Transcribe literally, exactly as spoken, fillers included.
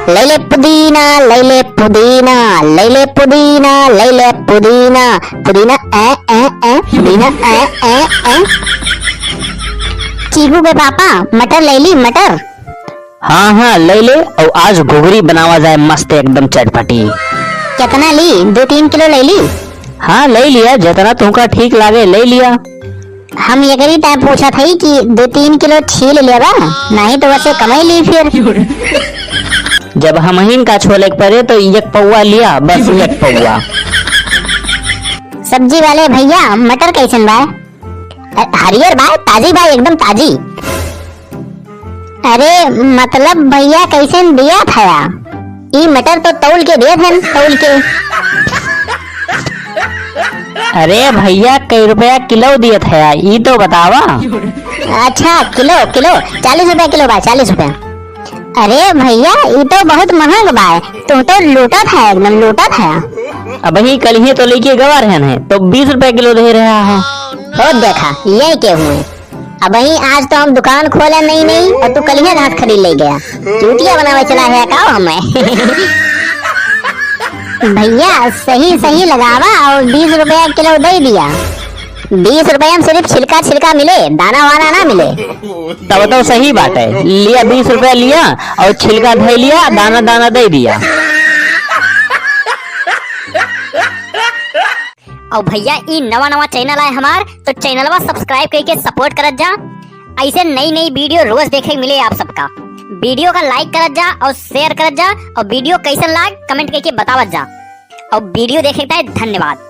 लैले पुदीना, लैले पुदीना, लैले पुदीना, लैले पुदीना, पुदीना ए, ए, ए, पुदीना ए, ए, ए। चीकू के पापा, मटर लैली, मटर? हाँ, हाँ, लैले, अउ आज घुघरी बनावा जाए मस्त एकदम चटपटी। केतना ली? दो तीन किलो लैली? हाँ, लैलिया, जेतना तुमका ठीक लागे, लैलिया। हम एकरी ताईं पूछत हई कि दो तीन किलो छील लेबा, नाहीं तो वैसे कमाई ली फिर। जब हमहिन का छोले के परे तो एक पौवा लिया, बस एक पौवा। सब्जी वाले भैया, मटर कैसन बा? अ, हरियर बा, ताजी बा, एकदम ताजी। अरे मतलब भैया, कैसन दिया थया? ई मटर तो तौल के दिए थे, तौल के। अरे भैया, कई रुपया किलो दिए थया, ई तो बतावा। अच्छा, किलो, किलो, चालीस रुपया किलो बा, चालीस रुपया। अरे भैया, ई तो बहुत महंग बा, तू तो लूटत है, एकदम लूटत है। अबही कलिहे तो लेके गवा रहन है, तो बीस रुपया किलो दे रहा है। हो देखा, ये के हुए। अबही आज तो हम दुकान खोले नहीं, नहीं, और तू कलिहे घास खरीद ले गया। चूतिया बनावे चला है का हमें? भैया, सही, सही लगावा और बीस रुपया किलो दे दिया। बीस रुपया में सिर्फ छिलका, छिलका मिले, दाना वाना ना मिले। तब तो सही बात है, लिया बीस रुपया लिया और छिलका धै लिया, दाना, दाना दे दिया। और भैया, ई नवा नवा channel आए हमार, तो channelवा subscribe करके support करत जा। ऐसे नई नई video रोज देखे के मिले आप सबका। Video का like करत जा और share करत जा और video कैसन लाग comment करके बतावत जा। और video देखे के ताईं धन्यवाद।